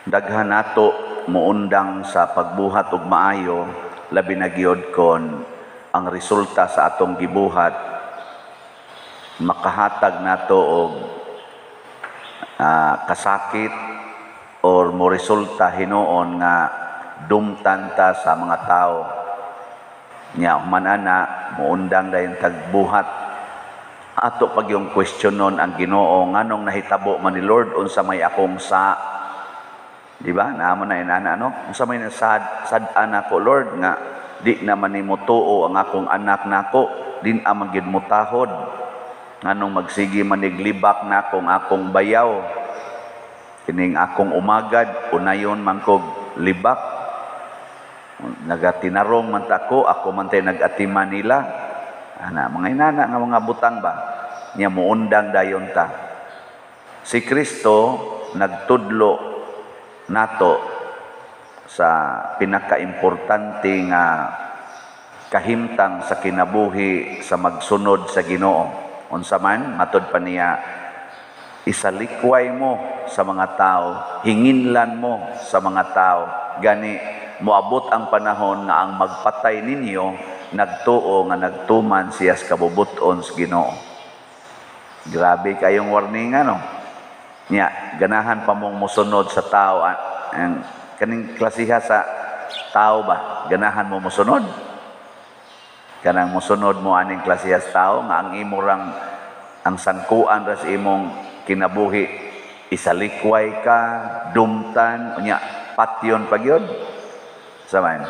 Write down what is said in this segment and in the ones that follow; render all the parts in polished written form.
Daghan nato muundang sa pagbuhat og maayo, labi na gyud kon ang resulta sa atong gibuhat makahatag nato og kasakit or mo resulta hinuon nga dumtan ta sa mga tao. Nya human ana, muundang dayon tagbuhat. Ato pag yung questionon ang Ginoo, nganong nahitabo man ni Lord, unsa may akong sa, di ba? Naamo na inana, no? Unsa may sad sad-an ako, Lord, nga di naman nimo tuo ang akong anak nako, din man gyud mo tahod? Nganong magsige man niglibak nako ang akong bayaw, kining akong umagad, unayon man kog libak, nagatinarong man ta ko, ako man tay nag-atiman nila ana, mga inana nga mga butang ba? Nya muundang dayon ta. Si Kristo nagtudlo nato sa pinakaimportante nga kahimtang sa kinabuhi sa magsunod sa Ginoo. Unsa man? Matod pa niya, isalikway mo sa mga tao, hinginlan mo sa mga tao, gani moabot ang panahon nga ang magpatay ninyo nagtuo nga nagtuman siya sa kabubuton sa Ginoo. Grabe kayong warning, ano? Nya, ganahan pa mong musunod sa tao, ang kaning klasiha sa tao ba? Ganahan mo musunod? Kanang musunod mo aning klasiha sa tao nga ang imo rang ang sangkuan ra sa imong kinabuhi isalikway ka, dumtan, unya patyon pa gyud. Sa man?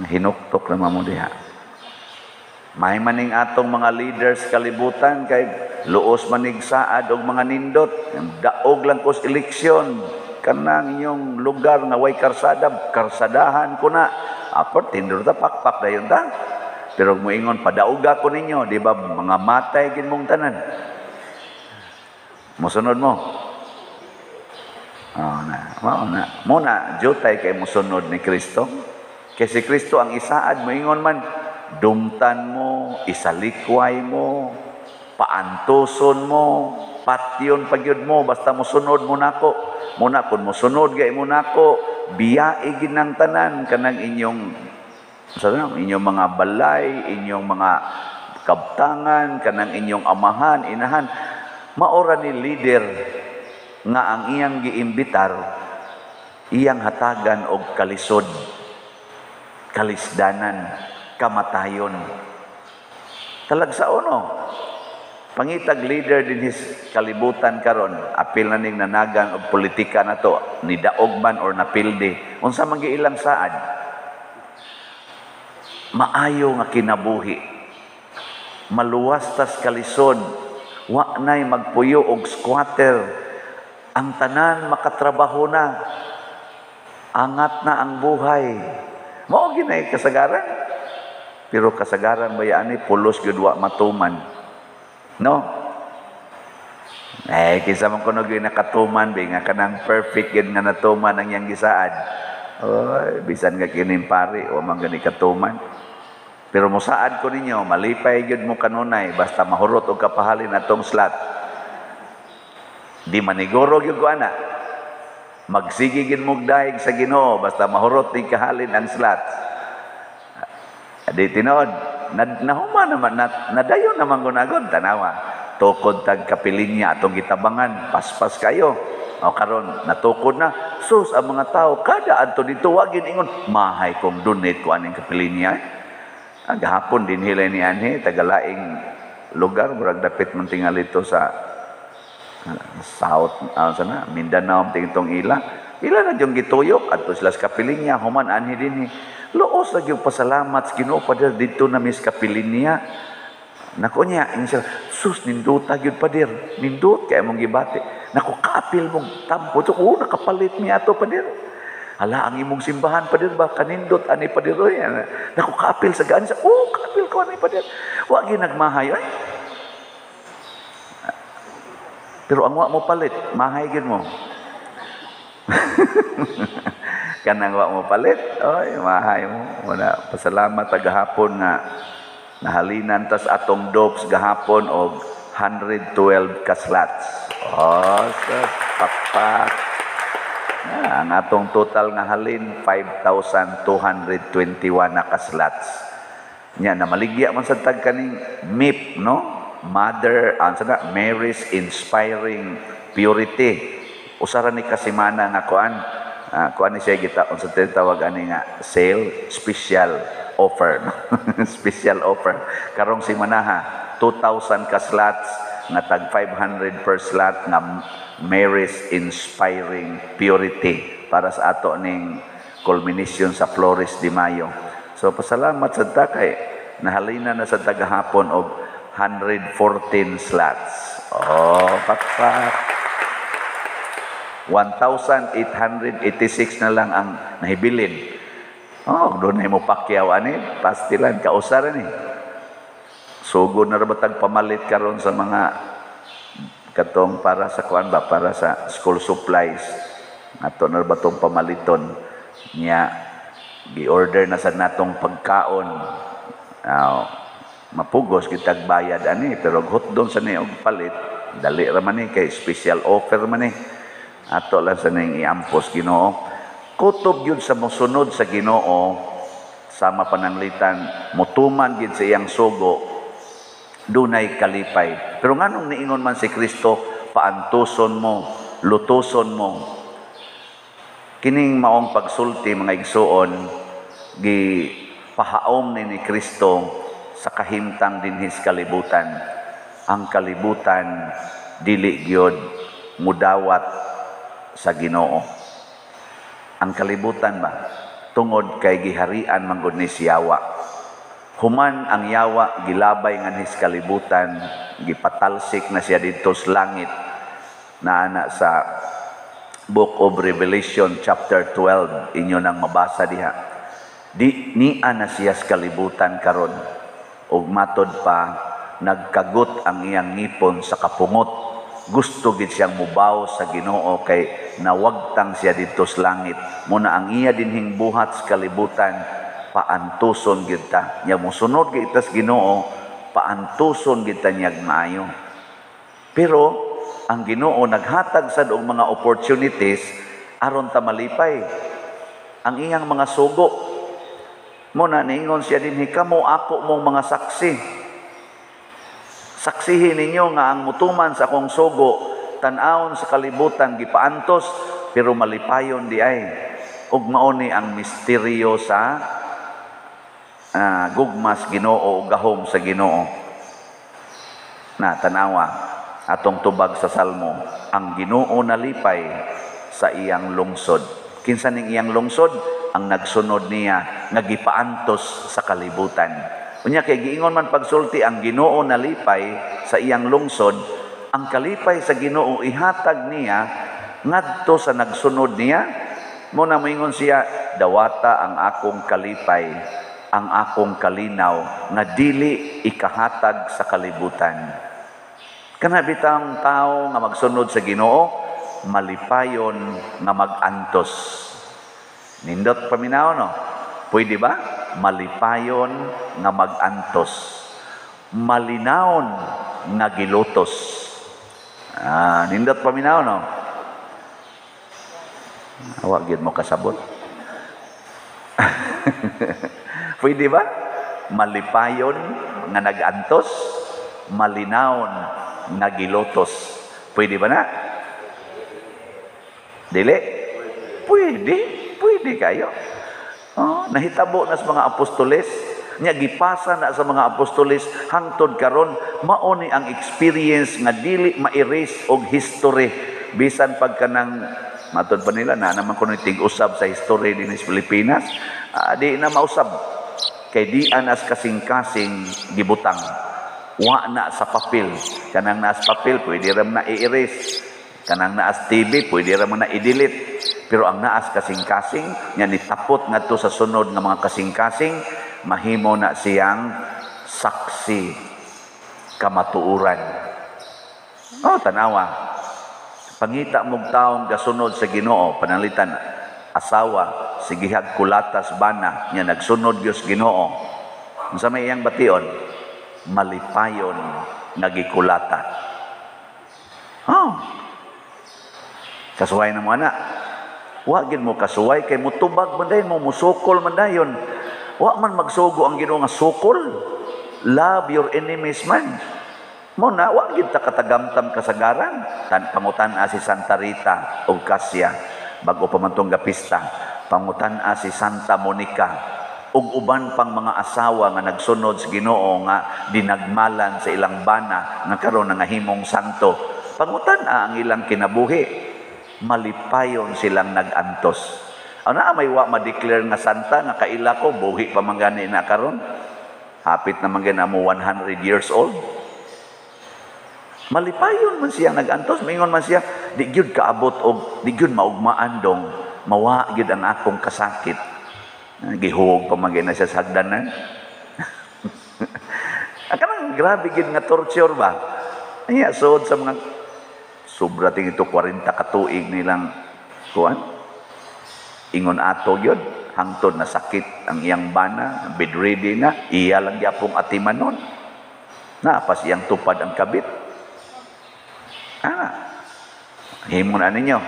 Hinuktok naman mo diha. May maning atong mga leaders kalibutan kay luos manig saad og mga nindot, daog lang kos eleksyon, kanang inyong lugar nga way karsada, karsadahan ko na. Apot tindor ta, pakpak dayon ta. Pero moingon padauga ko ninyo, di ba mga matay gid mong tanan. Mosunod mo. Oh, na. Mao na. Muna jutay kay mosunod ni Kristo. Kay si Kristo ang isaad, moingon man dumtan mo, isalikway mo, paantuson mo, patyon pagyud mo, basta mosunod mo nako. Muna kun mosunod gay mo nako, biyai gid ng tanan kanang inyong sa inyong mga balay, inyong mga kabtangan, kanang inyong amahan, inahan. Maora ni leader nga ang iyang giimbitar, iyang hatagan og kalisod, kalisdanan, kamatayon. Talagsaon, no? Pangitag leader din his kalibutan karon, apil na ning nanagan og politika na to, ni daog man or napildi, unsa man ilang saad? Maayo nga kinabuhi. Maluwas tas kalisod, wa nay magpuyo og squatter. Ang tanan makatrabaho na. Angat na ang buhay. Mao ginay kasagaran. Pero kasagaran ba ani pulos gyud wa matuman. No? Eh, kinsa man kuno gyud nakatuman ba nga kanang perfect gyud nga natuman ang iyang gisaad. Oy, bisan nga kining pari wa man gani katuman. Pero mosaad ko ninyo, malipay gyud mo kanunay basta mahurot og kapahalin atong slot. Di maniguro gyud ko ana. Magsige gyud mo dayeg sa Ginoo basta mahurot ni kahalin ang slot. Di tinuod, nahuman naman, nadayon naman gunagod, tanawa. Tukod tag kapilinya atong gitabangan, paspas kayo. O karon natukod na, sus ang mga tao kada adto dito wagin ingon, mahay kong donate ko aning kapilinya. Ang gahapon din hila ni anhi tagalaing lugar, murag dapit man tingali ito sa South, sana Mindanao tingtong ila. Ila na yung gituyok adto sila sa kapilinya, human anhi dinhi. Luos lagi yung pasalamat sa Ginoo, pader, dito na mis kapilinya. Nako niya, ingon sila, sus, ninduta gyud pader, nindut kay among gibati. Nako, kaapil mong tampo, so, oh, nakapalit mi ato pader. Hala, ang imong simbahan pader ba, kanindot ani pader oy. Nako, kaapil sa gaan sa, oh, kaapil ko ani pader. Wa gyud nagmahay ay. Pero ang wa mo palit, mahay gyud mo. Kanang wa mo palit, oy, mahay mo. Wala, pasalamat ta gahapon nga nahalinan tas atong dopes gahapon og 112 ka slots. Oh, sa pakpak. Ah, ang atong total nga halin 5,221 na ka slots. Nya namaligya man sad tag kaning MIP, no? Mother, ang sana, Mary's Inspiring Purity. Usa ra ni ka semana nga kuan. Ah, kuan ni siya kita unsa tawag ani nga sale, special offer, no? Special offer karong semanaha, 2,000 ka slots nga tag 500 per slot nga Mary's Inspiring Purity para sa ato ning culmination sa Flores de Mayo. So pasalamat sa ta kay nahalina na sa tagahapon og 114 slots. Oh, pakpak. 1,886 na lang ang nahibilin. Oh, doon na mo pakyaw ani, pastilan kausa ra ni. Sugod na ra ba tag pamalit karon sa mga katong para sa kuan ba, para sa school supplies. Ato na ra ba tong pamaliton niya, gi-order na sa natong pagkaon. Mapugos kitag bayad ani, pero hotdon sa ni og palit, dali ra man ni kay special offer man ni. Ato lang sa ning iampos Ginoo. Kutob gyud sa mosunod sa Ginoo, sama pananglitan motuman gyud sa iyang sugo, dunay kalipay. Pero nganong niingon man si Kristo, paantuson mo, lutuson mo? Kining maong pagsulti, mga igsuon, gi pahaom ni Kristo sa kahimtang dinhis kalibutan. Ang kalibutan dili gyud mudawat sa Ginoo. Ang kalibutan ba, tungod kay giharian man gud ni si yawa. Human ang yawa gilabay nganhis kalibutan, gipatalsik na siya didto sa langit. Naana sa Book of Revelation chapter 12, inyo nang mabasa diha. Di niya na siya sa kalibutan karon. Ug matod pa, nagkagot ang iyang ngipon sa kapungot. Gusto gid siyang mubaw sa Ginoo kay nawagtang siya didto sa langit. Muna ang iya dinhing buhat sa kalibutan, paantuson gid ta. Nya mosunod gid ta sa Ginoo, paantuson gid ta niyag maayo. Pero ang Ginoo naghatag sad og mga opportunities aron ta malipay. Ang iyang mga sugo. Muna niingon siya dinhi, "Kamo ako mong mga saksi. Saksihin ninyo nga ang mutuman sa akong sugo, tan-awon sa kalibutan gipaantos, pero malipayon di ay." Ug mao ni ang misteryo sa gugmas Ginoo o gahom sa Ginoo. Na tanawa atong tubag sa Salmo, ang Ginoo nalipay sa iyang lungsod. Kinsa ning iyang lungsod? Ang nagsunod niya nga gipaantos sa kalibutan. Unya kay giingon man pagsulti ang Ginoo nalipay sa iyang lungsod, ang kalipay sa Ginoo ihatag niya ngadto sa nagsunod niya. Mo na moingon siya, dawata ang akong kalipay, ang akong kalinaw nga dili ikahatag sa kalibutan. Kana bitang tao nga magsunod sa Ginoo, malipayon nga magantos. Nindot paminaw, no? Pwede ba? Malipayon nga magantos. Malinawon nga gilutos. Ah, nindot paminaw, no? Awa gyud mo kasabot. Pwede ba? Malipayon nga nagantos, malinawon nga gilutos. Pwede ba na? Dili? Pwede. Pwede kayo. Oh, nahitabo na sa mga apostoles. Nya gipasa na sa mga apostoles hangtod karon, mao ni ang experience nga dili ma-erase og history. Bisan pagka nang matod pa nila na naman kuno tig-usab sa history dinhi sa Pilipinas, di na mausab kay di anas kasing-kasing gibutang. Wa na sa papel. Kanang naas papel pwede ra na i-erase. Kanang naas TV pwede ra man na i-delete. Pero ang naas kasing-kasing nya nitapot ngadto sa sunod nga mga kasing-kasing, mahimo na siyang saksi kamatuoran. Oh, tanawa. Pangita mong taong gasunod sa Ginoo, panalitan asawa, sigihag kulatas bana, nya nagsunod gyud sa Ginoo. Unsa may iyang bation? Malipayon nga gikulata. Oh. Kasuway na mo ana. Wa gid mo kasuway kay mutubag man dayon mo, musukol man dayon. Wa man magsugo ang Ginoo nga sukol. Love your enemies man. Mo na wa gid ta katagamtam kasagaran. Tan pangutan-a si Santa Rita og Cascia, bag-o pa man tong gapista. Pangutan-a si Santa Monica ug uban pang mga asawa nga nagsunod sa Ginoo nga dinagmalan sa ilang bana nga karon nangahimong santo. Pangutan-a ang ilang kinabuhi. Malipayon silang nag-antos. Ano may wa ma-declare nga santa nga kaila ko, buhi pa man gani na karon. Hapit na man gani mo 100 years old. Malipayon man siya nag-antos, mingon man siya, di gyud kaabot og di gyud maugmaan dong, mawa gyud ang akong kasakit. Gihuog pa man gani na siya sa hagdanan. Kanang grabe gyud nga torture ba? Anya suod sa mga sobra ting ito 40 ka tuig nilang kuan. Ingon ato gyud, hangtod na sakit ang iyang bana, bedridden na, iya lang gyapong atimanon. Naapas iyang tupad ang kabit. Himo na ninyo.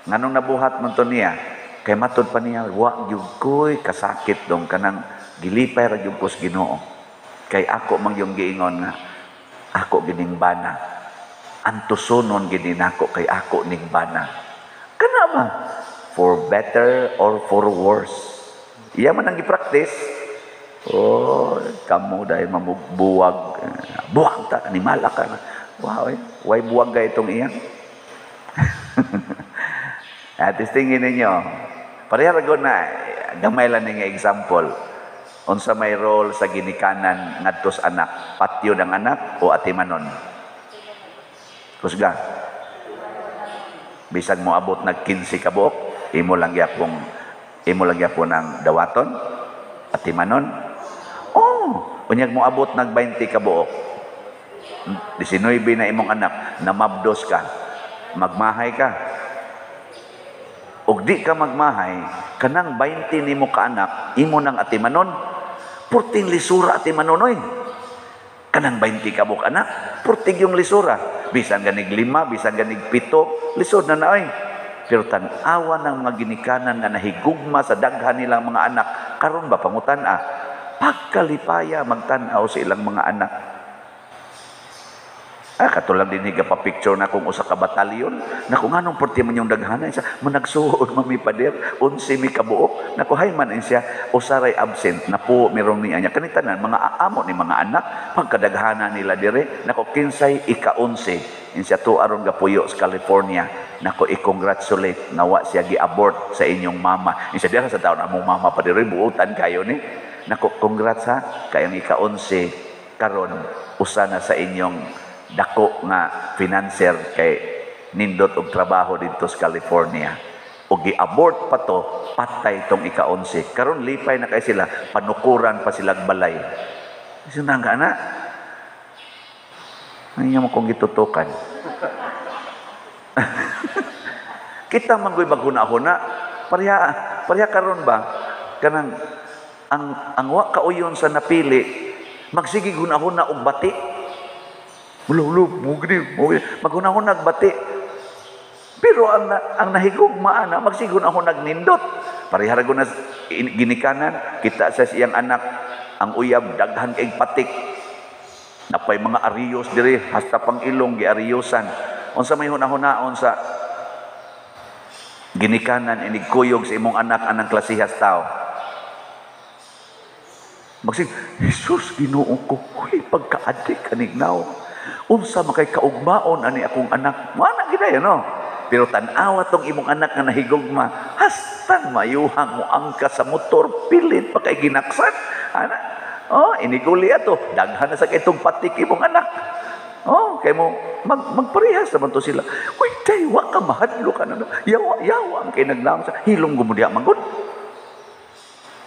Nganong nabuhat man to niya? Kay matud pa niya, wa gyud ko'y kasakit dong kanang gilipay ra gyud ko sa Ginoo. Kay ako man yung giingon nga ako gining bana. Antusonon gini nako kay ako ning bana. Kana ba? For better or for worse. Iya man ang gi-practice. Oh, kamo dahil mamugbuwag. Buwag ta, animala ka. Wow, eh. Way buwag ka itong iyang. At tingin ninyo, pareha ra na, gamay lang nga example. Unsa may role sa ginikanan ngadto sa anak, patyon ang anak o atimanon? Kusga. Bisag mo abot nag 15 ka buok, imo lang gyapon ang dawaton, atimanon. Oh, unyag mo abot nag 20 ka buok. 19 na imong anak, namabdos ka, magmahay ka. Og di ka magmahay, kanang 20 nimo ka anak, imo nang atimanon. Purting lisura atimanon oy. Kanang 20 ka buok anak, purting yung lisura. Bisan ganig 5, bisan ganig 7, lisod na na oy. Pero tan-awa ng mga ginikanan nga nahigugma sa daghan nilang mga anak, karon ba pangutan-a, pagkalipaya magtan-aw sa ilang mga anak. Katulad din higa pa picture na kung usa ka batalyon, na kung anong porti man yung daghanan siya, managsuod mami pader, 11 mi kabuok, nako hay man siya, usaray absent, na po meron niya niya. Kanitanan, mga aamo ni mga anak, pagkadaghana nila dire, nako kinsay ika-11, insiya to aron gapuyo sa California, nako i-congratulate, nawa siya gi-abort sa inyong mama. Insiya dira sa taon among mama pa dire, buutan kayo ni. Nako congrats ha, kayong ika-11, karon usa na sa inyong dako nga financer kay nindot og trabaho didto sa California. Og gi-abort pa to, patay tong ika-11. Karon lipay na kay sila, panukuran pa sila balay. Sinang ka na? Ano mo kung gitutukan? Kita manggoy maghuna-huna, pareha pareha karon ba kanang ang wa kauyon sa napili, magsige hunahuna og bati. Ulo, mugni, mugni. Maghunahuna og bati. Pero ang nahigugma ana magsige hunahuna nindot. Pareha ra na ginikanan, kita sa siyang anak ang uyab daghan kay patik. Napay mga ariyos diri hasta pang ilong giariyosan. Unsa may hunahunaon sa ginikanan inig kuyog sa imong anak anang klasihas tao? Magsig, Jesus, Ginoo ko, huy, pagka-adik anig naw. Unsa makay kaugmaon ani akong anak? Mana gid no? Pero tan-awa tong imong anak nga nahigugma, hastang mayuhang mo angka sa motor, pilit pa kay ginaksan. Ana, oh, iniguli ato, daghan na sa itong patik imong anak. Oh, kay mo magparehas naman to sila. Uy, day, wa ka mahadlo ka na. Yawa, yawa ang kay naglaom sa hilong gumudya manggod.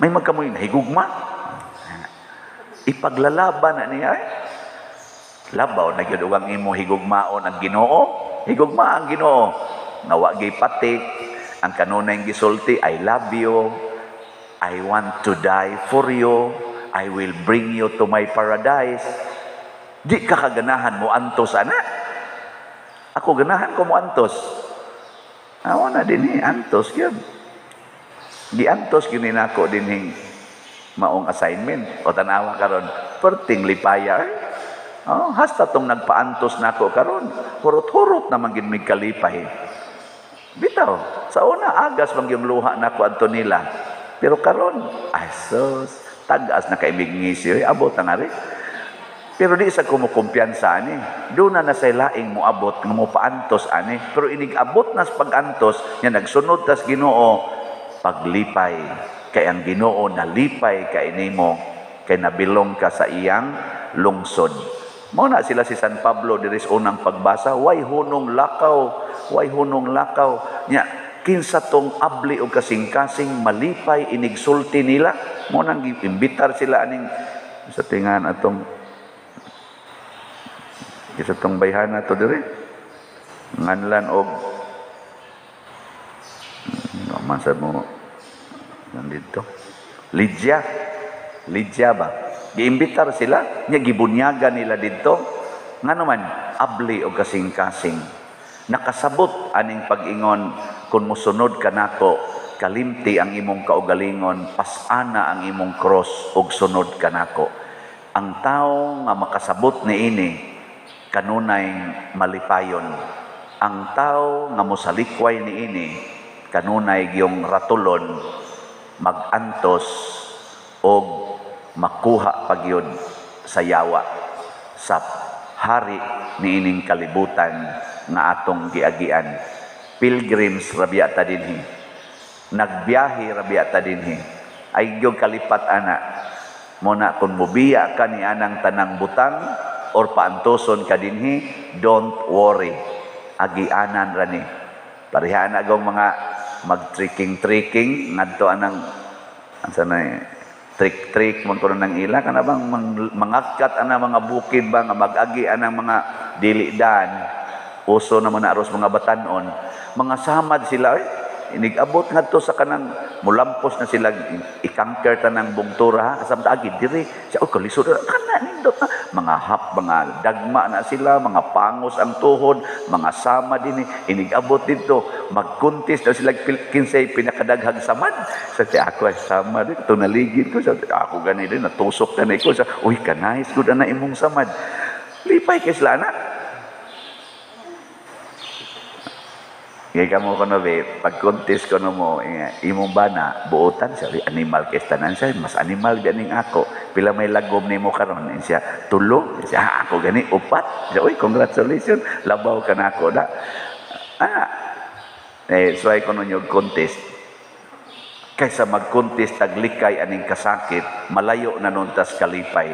May magkamoy nahigugma. Ipaglalaban na niya. Eh. Labaw na gyud ang imo higugmaon ang Ginoo. Higugma ang Ginoo. Nga wa gyud patik ang kanunay gisulti, I love you. I want to die for you. I will bring you to my paradise. Di ka kaganahan mo antos ana. Ako, ganahan ko mo antos. Awa na din eh, antos yun. Giantos gyud nako dinhing maong assignment. O tanawa karon, perting lipaya eh. Oh, hasta tong nagpaantos nako karon, hurot-hurot naman gid mig kalipay. Bitaw, sa una agas man yung luha nako adto nila. Pero karon, ay sus, tag-as na kay mig ngisi, oy, abot na nga rin. Pero di sa kumukumpiyansa ani. Doon na sa laing moabot nga mopaantos ani. Pero inig abot na sa pag-antos, nya nagsunod tas Ginoo, paglipay. Kay ang Ginoo nalipay kay nimo, kay nabilong ka sa iyang lungsod. Mao na sila si San Pablo diri sa unang pagbasa, way hunong lakaw, way hunong lakaw. Nya kinsa tong abli og kasing-kasing malipay inigsulti nila. Mao nang giimbitar sila aning sa tingan atong isa tong bayhana to dire nganlan og no man sa mo nandito Lydia. Lydia ba giimbitar sila nya, gibunyagan nila didto. Ngano man abli og kasing-kasing, nakasabot aning pag-ingon, "Kung mosunod ka nako, kalimti ang imong kaugalingon, pas-ana ang imong cross ug sunod ka nako." Ang tawo nga makasabot niini kanunay malipayon. Ang tao nga mosalikway niini kanunay giyong ratulon, magantos og makuha pagyud sa yawa, sa hari niining kalibutan nga atong giagian. Pilgrims ra biya ta dinhi. Nagbiyahe ra biya ta dinhi. Ay gyud kalipat ana. Mo na kung mubiya ka ni anang tanang butang or paantoson ka dinhi, don't worry. Agianan ra ni. Pareha na gong mga mag-trekking-trekking ngadto anang asa na eh, trek-trek man kuno nang ila kana bang mangakat ana mga bukid ba nga mag-agi anang mga dili dan uso naman na aros mga batanon, mga samad sila eh. Inig-abot ngadto sa kanang mulampos na sila, ikangker tanang bungtura kasam agi diri siya, oh, kalisod kana, nindot na mga hap, mga dagma na sila, mga pangos ang tuhod, mga sama din eh. Inig-abot dito, magkuntis na sila kinsay pinakadaghang samad. Sa ti ako ay sama din ito, naligid ko sa ako gani din, natusok na ko sa, uy, kanais gud ana imong samad. Lipay kay sila na. Kaya kamo ko no be, pag contest ko no mo, imong bana, buotan siya, animal kay tanan siya, mas animal ganing ako. Pila may lagom nimo karon? Siya, tulo. Siya, ah, ako gani, upat. Siya, uy, congratulations, labaw ka na ako da. Ah, eh, so ay ko no contest. Kaysa mag-contest taglikay aning kasakit, malayo na nun tas kalipay.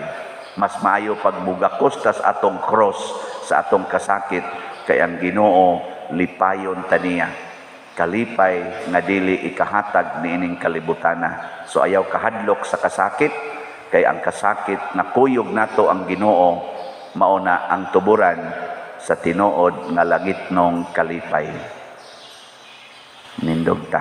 Mas maayo pagbugakos tas atong cross sa atong kasakit, kay ang Ginoo lipayon taniya, kalipay nga dili ikahatag niining kalibutana. So ayaw kahadlok sa kasakit, kay ang kasakit na kuyog nato ang Ginoo, mao na ang tuburan sa tinuod nga langitnong kalipay. Nindog ta.